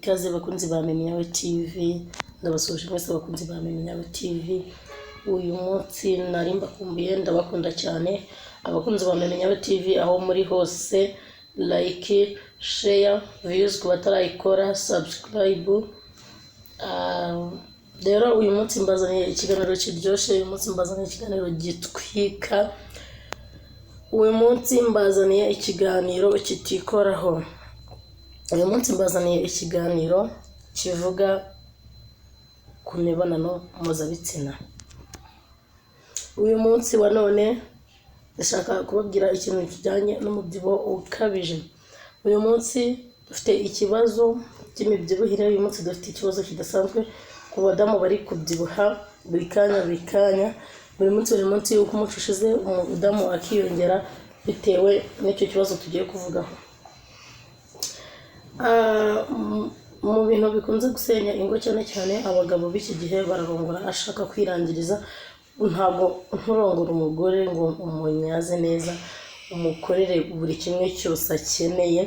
Ikaze bakunzi ba Mimi Nyawe TV, ndabasuhuje mwese abakunzi ba Mimi Nyawe TV. Uyu munsi nari mbakumbuye, ndabakunda cyane. Abakunzi ba Mimi Nyawe TV aho muri hose, like, share, views ku batarayikora, subscribe. Rero uyu munsi mbazaniye ikiganiro kiryoshye, uyu munsi mbazaniye ikiganiro gitwika, uyu munsi mbazaniye ikiganiro kitikoraho. Uyu munsi mbazaniye ikiganiro kivuga ku mibonano mpuzabitsina. Uyu munsi wa none ndashaka kubabwira ikintu kijyanye n'umubyibuho ukabije. Uyu munsi dufite ikibazo cy'imibyibuhire, uyu munsi dufite ikibazo kidasanzwe ku badamu bari kubyibuha buri kanya buri kanya, buri munsi buri munsi, uko umunsi ushize umudamu akiyongera bitewe n'icyo kibazo tugiye kuvugaho. Mu bintu bikunze gusenya ingo, cyane cyane abagabo b'iki gihe bararongora ashaka kwirangiriza. Ntabwo nturongora umugore ngo umunyaze neza, umukorere buri kimwe cyose akeneye,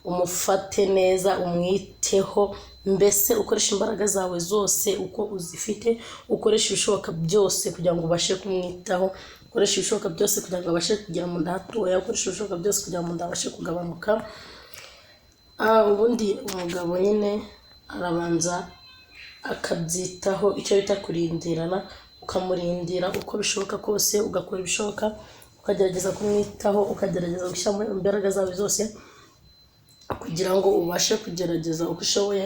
umufate neza, umwiteho, mbese ukoreshe imbaraga zawe zose uko uzifite, ukoreshe ibishoboka byose kugira ngo ubashe kumwitaho, ukoreshe ibishoboka byose kugira ngo abashe kugira mu nda hatoya, ukoreshe ibishoboka byose kugira ngo mu nda abashe kugabanuka. Ubundi umugabo nyine arabanza akabyitaho, icyo bita kurindirana, ukamurindira uko bishoboka kose, ugakora ibishoboka, ukagerageza kumwitaho, ukagerageza gushyiramo imbaraga zawe zose kugira ngo ubashe kugerageza uko ushoboye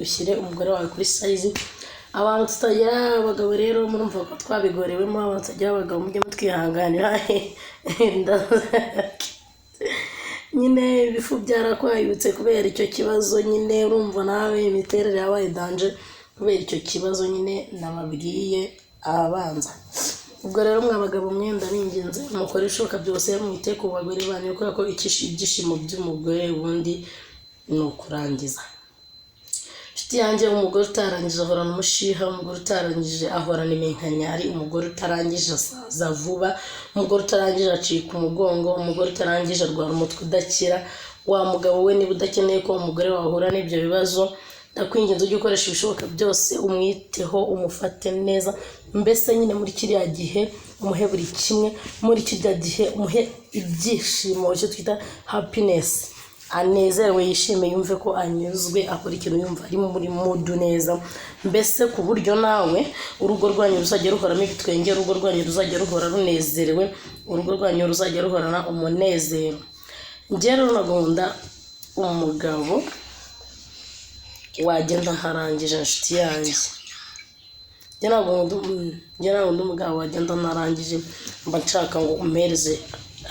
ushyire umugore wawe kuri size. Abantu tutagira abagabo rero murumva ko twabigorewemo, abantu tutagira abagabo mujye mutwihanganira. Nyine ibifu byarakwayutse kubera icyo kibazo nyine, urumva nawe imiterere yabaye danger kubera icyo kibazo nyine nababwiye abanza. Ubwo rero mwa bagabo mwenda ninginze mukore ibishoboka byose mwite ku bagore banyu, kubera ko ibyishimo by'umugore ubundi ni ukurangiza. Inshuti yanjye, umugore utarangije ahorana umushiha, umugore utarangije ahorana iminkanyari, umugore utarangije asaza vuba, umugore utarangije acika umugongo, umugore utarangije arwara umutwe udakira. Wa mugabo we, niba udakeneye ko umugore wawe ahura n'ibyo bibazo, ndakwinginze ujye ukoresha ibishoboka byose umwiteho, umufate neza, mbese nyine muri kiriya gihe umuhe buri kimwe, muri kiriya gihe umuhe ibyishimo, icyo twita happiness, anezerwe, yishime, yumve ko anyuzwe, akora ikintu yumva ari muri mood neza, mbese ku buryo nawe urugo rwanyu ruzajya ruhoramo ibitwenge, urugo rwanyu ruzajya ruhora runezerewe, urugo rwanyu ruzajya ruhorana umunezero. Njye rero nagunda umugabo wagenda ntarangije, inshuti yanjye. Njye ntabwo nkunda umugabo wagenda ntarangije. Mba nshaka ngo umpereze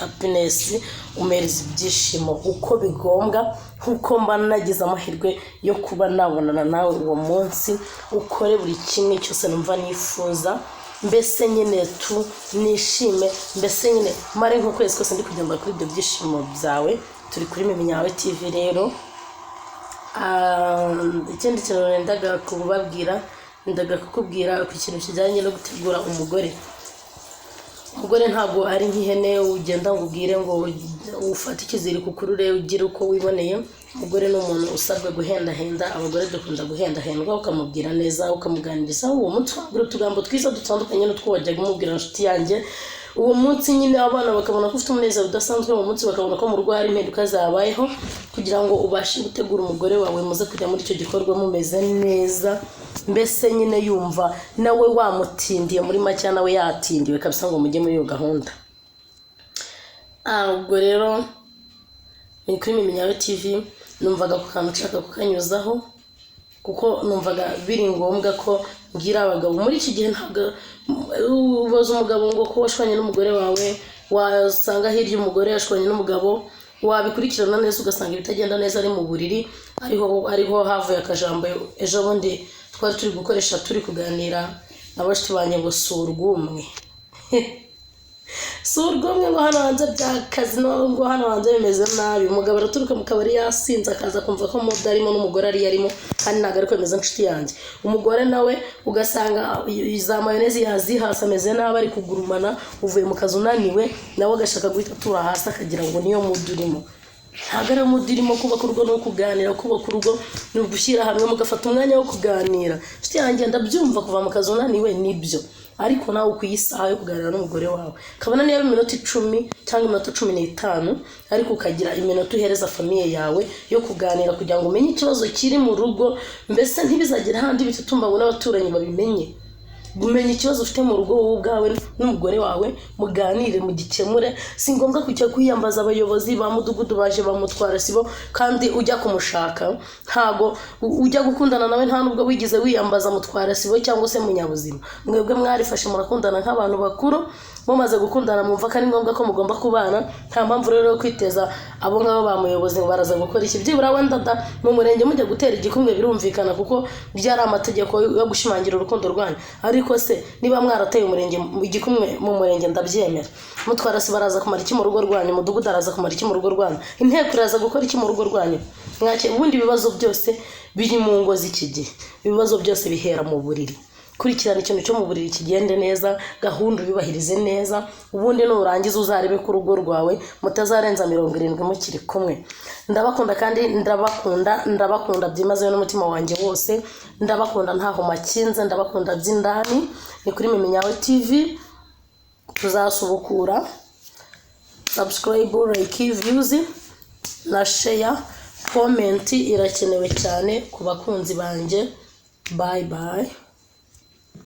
happiness, umpereze ibyishimo uko bigombwa, nkuko mba nagize amahirwe yo kuba nabonana nawe uwo munsi, ukore buri kimwe cyose numva nifuza, mbese nyine tu nishime, mbese nyine mare nk'ukwezi kose ndi kugenda kuri ibyo byishimo byawe. Turi kuri Mimi Nyawe TV rero. Ikindi kintu nendaga kubabwira, nendaga kukubwira ku kintu kijyanye no gutegura umugore. Umugore ntabwo ari nk'ihene ugenda ngo ubwire ngo ufate ikiziriko ukurure ugire uko wiboneye. Umugore ni umuntu usabwa guhendahenda. Abagore dukunda guhendahendwa. Ukamubwira neza, ukamuganiriza, uwo munsi wabwira utugambo twiza dutandukanye n'utwo wajyaga umubwira, inshuti yanjye. Uwo munsi nyine abana bakabona ko ufite umunezero udasanzwe, uwo munsi bakabona ko mu rugo hari impinduka zabayeho. Kugira ngo ubashe gutegura umugore wawe, muze kujya muri icyo gikorwa mumeze neza, mbese nyine yumva nawe wamutindiye, muri make nawe yatindiwe kabisa ngo mujye muri iyo gahunda. Ubwo rero ni kuri Mimi Nyawe TV. Numvaga ku kantu nshaka kukanyuzaho, kuko numvaga biri ngombwa ko mbwira abagabo muri iki gihe. Ntabwo ubaza umugabo ngo ko washwanye n'umugore wawe, wasanga hirya umugore yashwanye n'umugabo, wabikurikirana neza ugasanga ibitagenda neza ari mu buriri, ariho havuye akajambo ejo bundi twari turi gukoresha turi kuganira na bashiki banjye ngo si urw'umwe, si urw'umwe, ngo hano hanze byakazi, ngo hano hanze bimeze nabi. Umugabo araturuka mu kabari yasinze, akaza kumva ko mood arimo n'umugore ariyo arimo, kandi ntabwo ariko bimeze, inshuti yanjye. Umugore nawe ugasanga za mayonnaise yazihase, ameze nabi, ari kugurumana, uvuye mu kazi unaniwe, nawe agashaka guhita atura hasi akagira ngo niyo mood urimo. Ntabwo ariyo mood irimo. Kubaka urugo ni ukuganira, kubaka urugo ni ugushyira hamwe mugafata umwanya wo kuganira. Inshuti yanjye, ndabyumva, kuva mu kazi unaniwe nibyo, ariko nawe ukwiye isaha yo kuganira n'umugore wawe, kabona niba iminota 10 cyangwa iminota 15, ariko ukagira iminota uhereza famille yawe yo kuganira, kugira ngo umenye ikibazo kiri mu rugo, mbese ntibizagere ahandi bitutumba ngo n'abaturanyi babimenye. Umenya ikibazo ufite mu rugo wowe ubwawe n'umugore wawe, muganire, mugikemure. Si ngombwa kujya kwiyambaza abayobozi ba mudugudu baje bamutwara sibo, kandi ujya kumushaka ntago ujya gukundana nawe, nta nubwo wigeze wiyambaza mutwara sibo cyangwa se munyabuzima. Mwebwe mwarifashe murakundana nk'abantu bakuru. Mumaze gukundana mwumva ko ari ngombwa ko mugomba kubana. Nta mpamvu rero yo kwiteza abo ngabo ba muyobozi ngo baraza gukora iki. Byibura wenda da mu murenge mujya gutera igikumwe birumvikana, kuko byari amategeko yo gushimangira urukundo rwanyu. Ariko se niba mwarateye umurenge igikumwe mu murenge, ndabyemera, mutwara sibo araza kumara iki mu rugo rwanyu? Umudugudu araza kumara iki mu rugo rwanyu? Inteko iraza gukora iki mu rugo rwanyu? Mwake ubundi ibibazo byose biri mu ngo z'iki gihe, ibibazo byose bihera mu buriri. Kurikirana ikintu cyo mu buriri kigende neza, gahunda ubibahirize neza, ubundi nurangiza uzarebe ko urugo rwawe mutazarenza 70 mukiri kumwe. Ndabakunda kandi ndabakunda, ndabakunda byimazeyo n'umutima wanjye wose. Ndabakunda ntaho makinze, ndabakunda by'indani. Ni kuri Mimi Nyawe TV, tuzasubukura. Subscribe, like, views na share, comment irakenewe cyane ku bakunzi banjye. Bye bye.